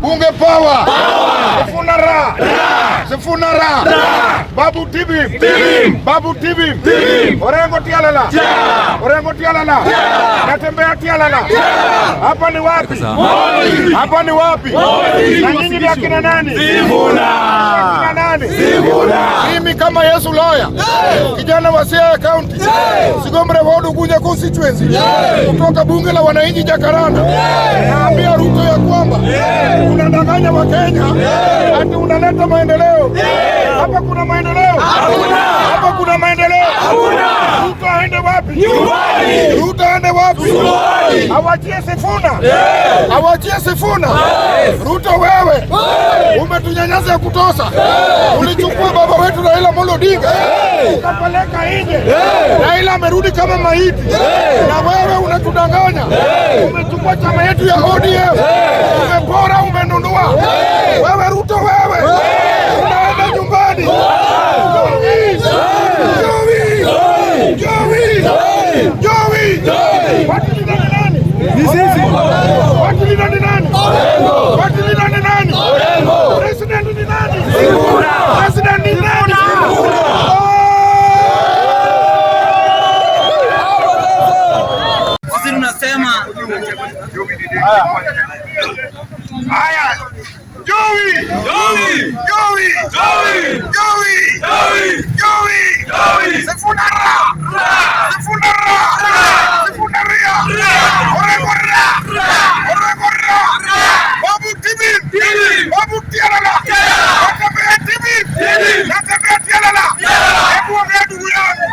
Bunge power. Sifuna ra. Sifuna ra. Babu Tibim. Babu Tibim. Orengo Tialala. Orengo Tialala. Natembea Tialala. Hapa ni wapi? Hapa ni wapi? Na nyinyi ni akina nani? Akina nani? Mimi kama Yesu Lawyer, kijana wa Siaya County, Sigomre Ward, Ugunja constituency, kutoka bunge la wananchi Jakaranda, naambia Ruto ya kwamba unadanganya Wakenya ati unaleta maendeleo. Hapa kuna maendeleo? Hapa kuna maendeleo? Ruto aende wapi? Ruto aende wapi? Awachie Sifuna, awachie Sifuna. Ruto wewe umetunyanyasa ya kutosha. Ulichukua baba wetu Raila Amolo Odinga ukapeleka nje. Raila amerudi kama maiti, na wewe unatudanganya. Umechukua chama yetu ya ODM, umepora, umenunua. Wewe Ruto, wewe unaenda nyumbani. Jowi! Jowi! Jowi! Jowi! Party leader ni nani? Party leader ni nani? Party leader ni nani? President ni nani? President ni nani? Sisi tunasema Haya. Jowi! Jowi! Jowi! Jowi! Jowi! Sifuna ra! Sifuna ra! Sifuna ria! Orengo ra! Orengo ra! Babu Tibim! Babu Tialala! Natembea Tibim! Natembea Tialala! Hebu ongea ndugu yangu.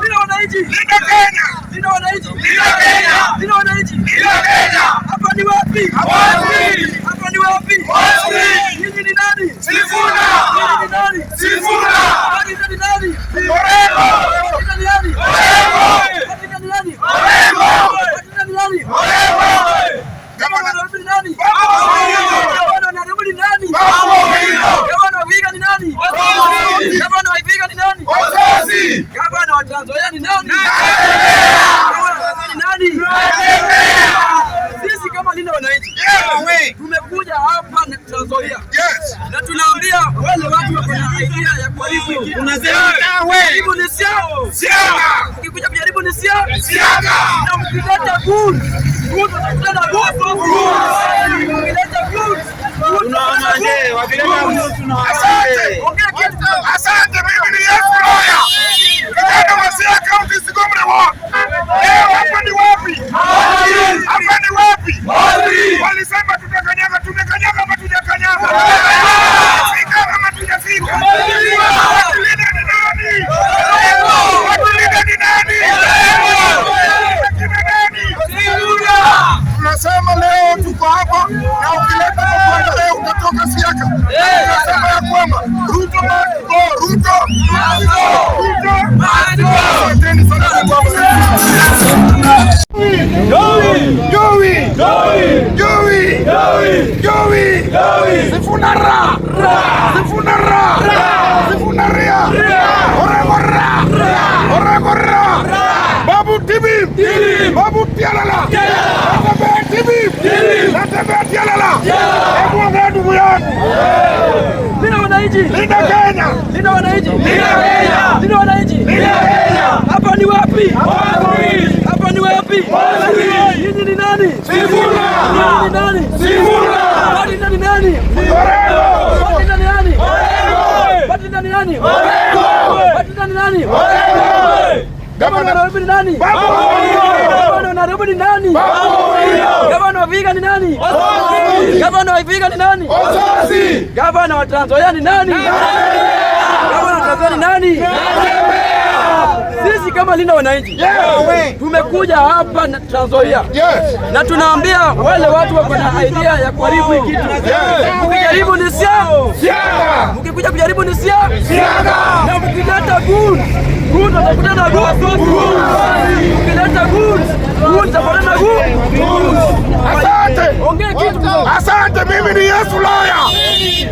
Linda wananchi, Linda Kenya! Linda wananchi, Linda Kenya! Linda wananchi. Linda Kenya! Hapa ni wapi? Wapi? Hapa ni wapi? Wapi? Nyinyi ni nani? Sifuna! Nyinyi ni nani? Sifuna! Party ni nani? Orengo! Party ni nani? Orengo! Party ni nani? Orengo! Party ni nani? Orengo! Gavana wa Nairobi ni nani? Babu Owino! Gavana wa Nairobi ni nani? Babu Owino! Gavana wa Vihiga ni nani? Osasi! Gavana wa Vihiga ni nani? Osasi! Gavana wa Trans Nzoia ni nani? Gavana wa Trans Nzoia ni nani? Sisi kama Linda Wananchi tumekuja hapa na Trans Nzoia na tunaambia wale watu wako na idea ya kuharibu hiki kitu. Kujaribu ni siasa. Ukikuja kujaribu ni siasa. Na mkileta goons, goons watakutana na goons. Mkileta goons, goons watakutana na goons. Asante. Ongea kitu. Asante, mimi ni Yesu Lawyer. Kijana wa Siaya County, Sigomre Ward. Leo hapa ni wapi? Hapa ni wapi? Walisema tutakanyaga, tumekanyaga ama tujakanyaga? Tumefika ama tujafika? Party leader ni nani? Party leader ni nani? Kina nani? Tunasema leo tuko hapa na ukileta maendeleo utatoka Siaka. Tunasema ya kwamba Ruto must go, Ruto must go, Ruto must go. Asanteni sana kwa Jowi! Jowi! Jowi! Sifuna ra! Sifuna ra! Sifuna ria! Orengo ra! Orengo ra! Babu Tibim! Babu Tialala! Natembea Tibim! Natembea Tialala! Hebu ongea ndugu yangu. Linda wananchi. Linda Kenya! Linda wananchi. Linda Kenya! Linda wananchi. Linda Kenya! Hapa ni wapi? Hapa ni wapi? Nyinyi ni nani? Sifuna! Nyinyi ni nani? Sifuna! Party ni nani? Orengo! Party ni nani? Party ni nani? Party ni nani? Gavana wa Nairobi ni nani? Babu Owino! Gavana wa Nairobi ni nani? Babu Owino! Gavana wa Vihiga ni nani? Gavana wa Vihiga ni nani? Osasi! Gavana wa Trans Nzoia ni nani? Gavana wa Trans Nzoia ni nani? Sisi kama Linda Wananchi tumekuja hapa na Trans Nzoia na tunaambia wale watu wako na idea ya kuharibu hii kitu. Mkijaribu ni siasa. Mkikuja kujaribu ni siasa. Na mkileta goons, goons watakutana na goons. Mkileta goons, goons watakutana na goons. Asante. Ongea kitu. Asante, mimi ni Yesu Lawyer.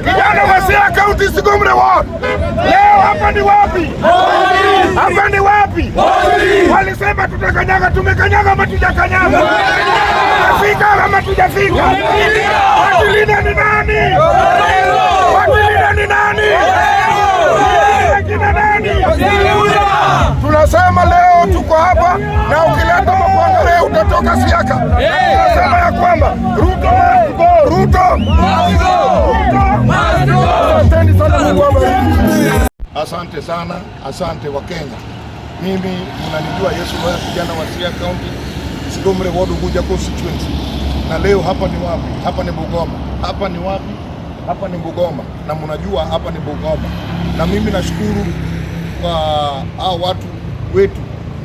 Kijana wa Siaya County, Sigomre Ward. Leo hapa ni wapi? Hapa ni wapi? Walisema tutakanyaga, tumekanyaga ama tujakanyaga? Tumefika ama tujafika? Party Ruto, Ruto. Asanteni sana, Mungu awabariki. Asante sana, asante wa Kenya. Mimi mnanijua Yesu Loya, kijana wa Siaya County, Sigomre Ward, Ugunja constituency. Na leo hapa ni wapi? Hapa ni Bungoma. Hapa ni wapi? Hapa ni Bungoma, na mnajua hapa ni Bungoma. Na mimi nashukuru kwa hao watu wetu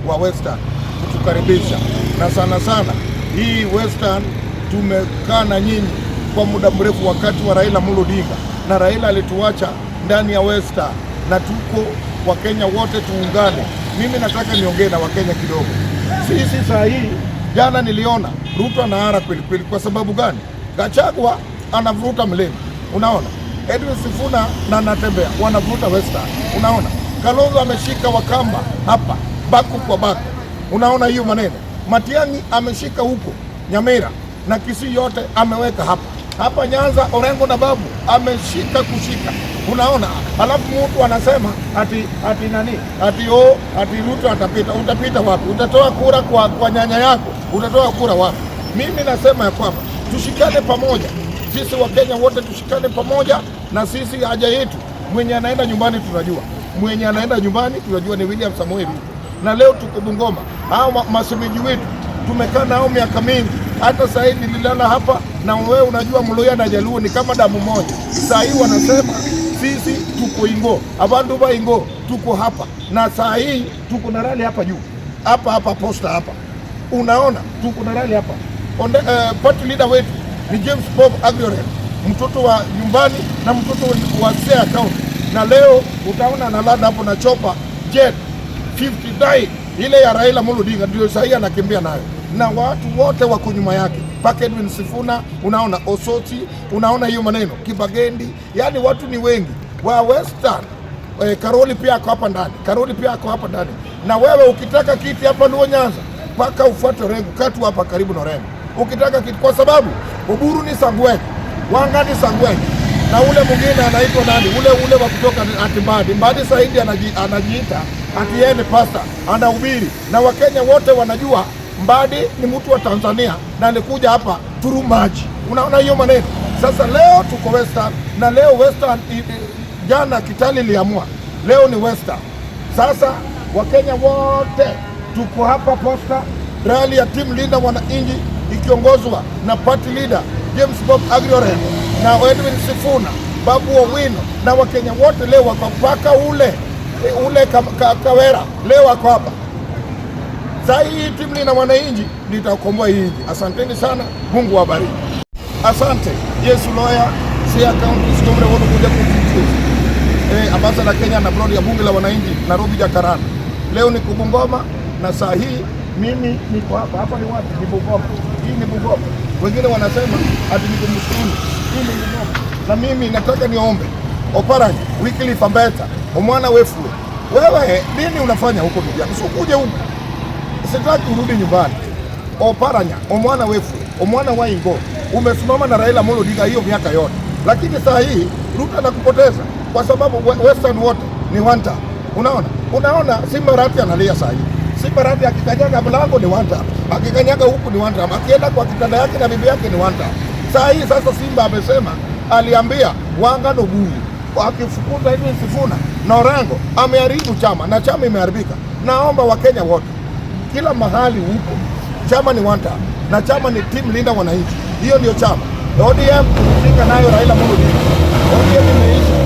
wa Western kutukaribisha, na sana sana hii Western tumekaa na nyinyi kwa muda mrefu, wakati wa Raila Amolo Odinga, na Raila alituacha ndani ya Western, na tuko Wakenya wote tuungane. Mimi nataka niongee na Wakenya kidogo. Sisi saa hii, jana niliona Ruto anaara kweli kweli. Kwa sababu gani? Gachagua anavuruta mlima, unaona. Edwin Sifuna na Natembeya wanavuruta Western, unaona. Kalonzo ameshika Wakamba hapa baku kwa baku, unaona hiyo maneno. Matiang'i ameshika huko Nyamira na Kisii yote ameweka hapa hapa Nyanza, Orengo na Babu ameshika kushika, unaona. Alafu mtu anasema ati nani ati oh, ati Ruto atapita. Utapita wapi? Utatoa kura kwa nyanya yako? Utatoa kura wapi? Mimi nasema ya kwamba tushikane pamoja, sisi Wakenya wote tushikane pamoja, na sisi haja yetu, mwenye anaenda nyumbani tunajua, mwenye anaenda nyumbani tunajua ni William Samoei Ruto. Na leo tuko Bungoma, hao masemeji wetu tumekaa nao miaka mingi. Hata saa hii nililala hapa na wewe unajua Mluya na Jaluo ni kama damu moja. Saa hii wanasema sisi tuko Ingo, abandu ba Ingo tuko hapa, na saa hii tuko na rally hapa juu hapa hapa posta hapa, unaona tuko na rally hapa. Party leader wetu ni James Bob Agriore, mtoto wa nyumbani na mtoto wa Siaya County, na leo utaona analanda hapo na chopper jet 59 ile ya Raila Amolo Odinga ndio sahii anakimbia nayo, na watu wote wako nyuma yake, mpaka Edwin Sifuna, unaona Osoti, unaona hiyo maneno Kibagendi, yani watu ni wengi wa Western. Karoli pia ako hapa ndani, Karoli pia ako hapa ndani. Na wewe ukitaka kiti hapa Luo Nyanza, mpaka ufuate Orengo, katu hapa karibu na Orengo ukitaka kiti, kwa sababu Oburu ni Sangwek, Wanga ni Sangwek, na ule mwingine anaitwa nani, ule wa kutoka ati Mbadi, Mbadi Saidi anajiita ati yeye ni pastor, anahubiri na Wakenya wote wanajua Mbadi ni mtu wa Tanzania na alikuja hapa turu maji. Unaona hiyo maneno. Sasa leo tuko Western na leo Western jana Kitale iliamua, leo ni Western. Sasa Wakenya wote tuko hapa Posta, rally ya timu Linda Mwananchi ikiongozwa na party leader James Bob Agriore na Edwin Sifuna, Babu Owino na Wakenya wote leo wako mpaka ule Kawera leo wako hapa. Saa hii timu Linda Mwananchi nitakomboa hii nchi. Asanteni sana, Mungu awabariki. Asante. Yesu Loya, Siaya County, Sikomre Ward, Ugunja constituency. Ambassador Kenya na abroad ya bunge la wananchi Nairobi Jacaranda. Leo niko Bungoma na saa hii mimi niko hapa. Hapa ni wapi? Ni Bungoma. Hii ni Bungoma. Wengine wanasema ati niko msituni. Hii ni Bungoma. Na mimi nataka niombe Oparanya, Wycliffe Ambetsa, omwana wefwe. Wewe nini unafanya huko ndugu yangu? Usikuje huko. Sitaki urudi nyumbani. Oparanya, omwana wefwe, omwana wa Ingo. Umesimama na Raila Amolo Odinga hiyo miaka yote. Lakini saa hii Ruto anakupoteza kwa sababu Western wote ni one term. Unaona? Unaona Simba Arati analia saa hii. Simba Arati akikanyaga mlango ni one term. Akikanyaga huku ni one term. Akienda kwa kitanda yake na bibi yake ni one term. Saa hii sasa Simba amesema, aliambia Wanga no Buru. Akifukuza Edwin Sifuna na Orengo ameharibu chama na chama imeharibika. Naomba Wakenya wote kila mahali huko, chama ni one term na chama ni team Linda Wananchi. Hiyo ndio chama. ODM tulifika nayo Raila Amolo Odinga. ODM imeisha.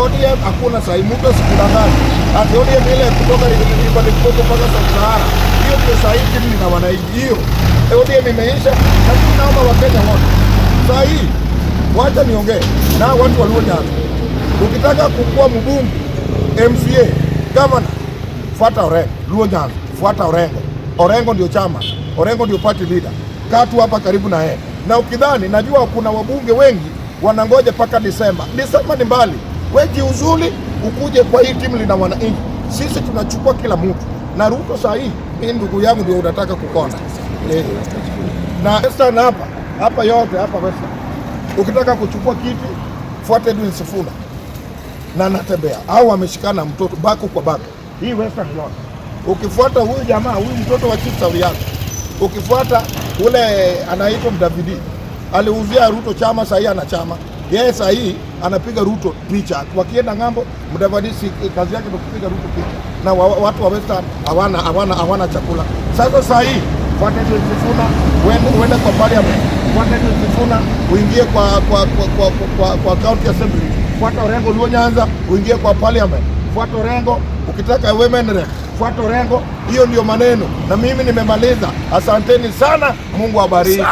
ODM hakuna sahi, mtu asikudanganye. Ati ODM ile kutoka River Limpopo mpaka Sahara. Hiyo ndio sahi team Linda Wananchi. Hiyo ODM imeisha, lakini naomba Wakenya wote saa hii, wacha niongee na watu walio Nyanza. Ukitaka kukuwa mbunge, MCA, governor, fuata Orengo. Luo Nyanza, fuata Orengo. Orengo ndio chama, Orengo ndio party leader. Kaa tu hapa karibu na yeye. Na ukidhani, najua kuna wabunge wengi wanangoja mpaka Disemba. Disemba ni mbali. Wewe jiuzulu ukuje kwa hii timu Linda Mwananchi. Sisi tunachukua kila mtu. Na Ruto saa hii, mimi ndugu yangu ndio unataka kukonda. Na Western hapa, hapa yote hapa Western. Ukitaka kuchukua kiti, fuata Edwin Sifuna na Natembeya au wameshikana mtoto baku kwa baku. Hii Western yote. Ukifuata huyu jamaa, huyu mtoto wa Chief Sauriaga, ukifuata ule anaitwa Mdavidi, Aliuzia Ruto chama, sahii ana chama yeye, sahii anapiga Ruto picha. Wakienda ng'ambo, Mudavadi si kazi yake ni kupiga Ruto picha, na watu wa Western hawana chakula. Sasa sahii fuata Edwin Sifuna, uende kwa parliament, fuata Edwin Sifuna uingie kwa county assembly, fuata Orengo Luo Nyanza uingie kwa parliament, fuata Orengo ukitaka women rep, fuata Orengo. Hiyo ndio maneno, na mimi nimemaliza. Asanteni sana, Mungu awabariki.